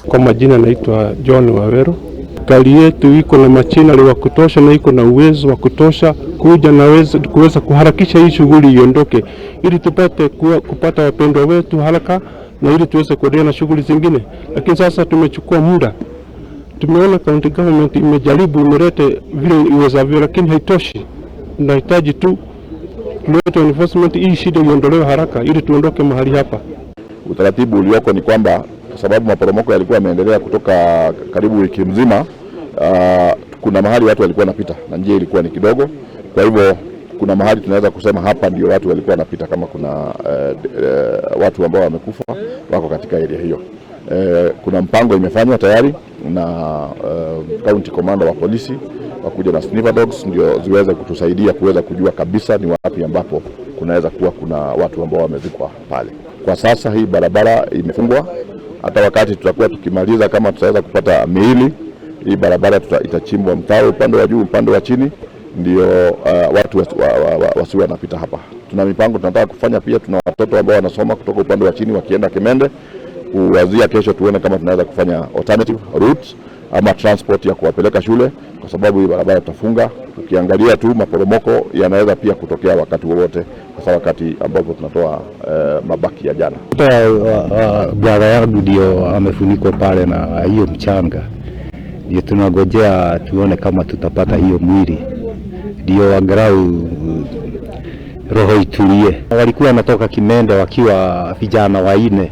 Kwa majina naitwa John Waweru. Serikali yetu iko na machinery wa kutosha na iko na uwezo wa kutosha kuja na kuweza kuharakisha hii shughuli iondoke, ili tupate kupata wapendwa wetu haraka na ili tuweze kuendelea na shughuli zingine. Lakini sasa tumechukua muda, tumeona county government imejaribu, imelete vile iwezavyo, lakini haitoshi. Tunahitaji tu tulete enforcement, hii shida iondolewe haraka ili tuondoke mahali hapa. Utaratibu ulioko ni kwamba kwa sababu maporomoko yalikuwa yameendelea kutoka karibu wiki mzima, kuna mahali watu walikuwa wanapita na njia ilikuwa ni kidogo. Kwa hivyo kuna mahali tunaweza kusema hapa ndio watu walikuwa wanapita, kama kuna watu ambao wamekufa wako katika area hiyo. Kuna mpango imefanywa tayari na county commander wa polisi wakuja na sniffer dogs ndio ziweze kutusaidia kuweza kujua kabisa ni wapi ambapo kunaweza kuwa kuna watu ambao wamezikwa pale. Kwa sasa hii barabara imefungwa, hata wakati tutakuwa tukimaliza, kama tutaweza kupata miili, hii barabara itachimbwa mtaro upande wa juu, upande wa chini, ndio watu wasiwe wanapita hapa. Tuna mipango tunataka kufanya pia, tuna watoto ambao wanasoma kutoka upande wa chini wakienda Kimende. Kuanzia kesho tuone kama tunaweza kufanya alternative routes ama transport ya kuwapeleka shule, kwa sababu hii barabara tutafunga. Ukiangalia tu maporomoko yanaweza pia kutokea wakati wowote, hasa wakati ambapo tunatoa mabaki ya jana. Brother yangu ndio amefunikwa pale na hiyo mchanga, ndio tunagojea tuone kama tutapata hiyo mwili, ndio angalau roho itulie. Walikuwa wanatoka Kimende wakiwa vijana wanne,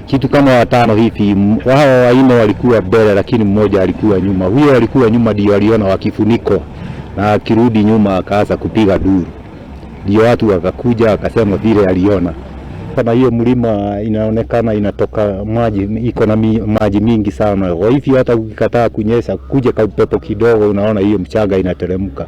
kitu kama watano hivi. Wao wanne walikuwa mbele, lakini mmoja alikuwa nyuma. Huyo alikuwa nyuma ndio aliona wakifunikwa, na akirudi nyuma akaanza kupiga duru, ndio watu wakakuja wakasema vile aliona kama hiyo mlima inaonekana inatoka maji, iko na maji mingi sana. Kwa hivyo hata ukikataa kunyesha, kuja ka upepo kidogo, unaona hiyo mchanga inateremka.